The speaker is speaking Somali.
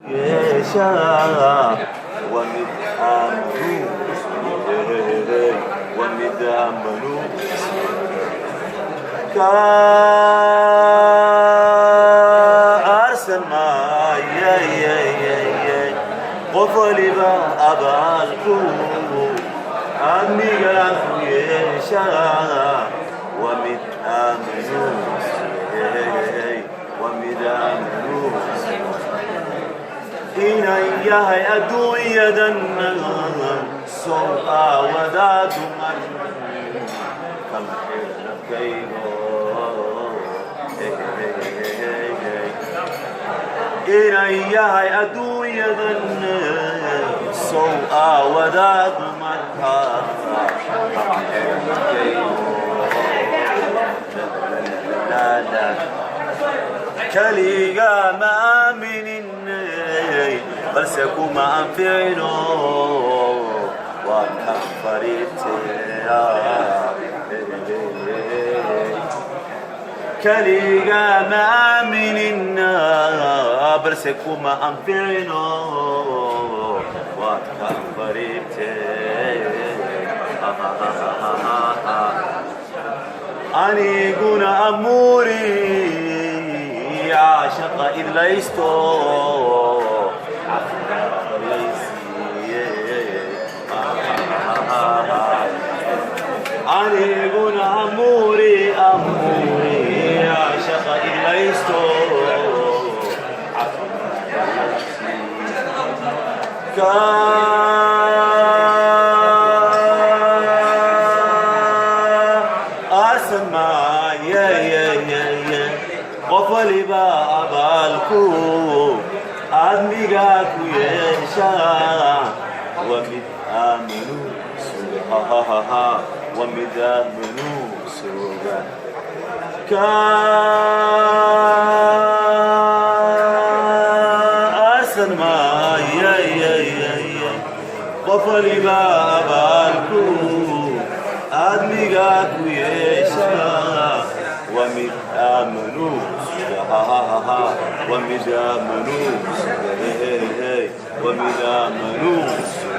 Yeeshaa waa mid aamanuu, waa mid aamanuu ka aarsan maaya. Qof waliba abaalku admiga ku yeeshaa waa mid aamanuu, waa mid aamanuu inan yahay adduunyadan sow aawadaa dumar kama xidhan afkaygo. Inan yahay adduunyadan sow aawadaa dumarka kama xidhan afkaygo. Keligaa ma aaminin, balse kuma anficino, waa ka fariirteya. Keligaa ma aaminin, balse kuma anficino, waad ka fariirte. Aniguna amuuri caashaqa idlaysto aniguna amuuri amuuri caashaqa idlaysto ka aarsan maaya. Qof waliba abaalku aadmiga ku yeeshaa waa mid aamanuu suga, waa mid aamanuu suga ka aarsan maaya. Qof waliba abaalku aadmiga ku yeeshaa waa mid aamanuu suga, waa mid aamanuu suga, waa mid aamanuu suga.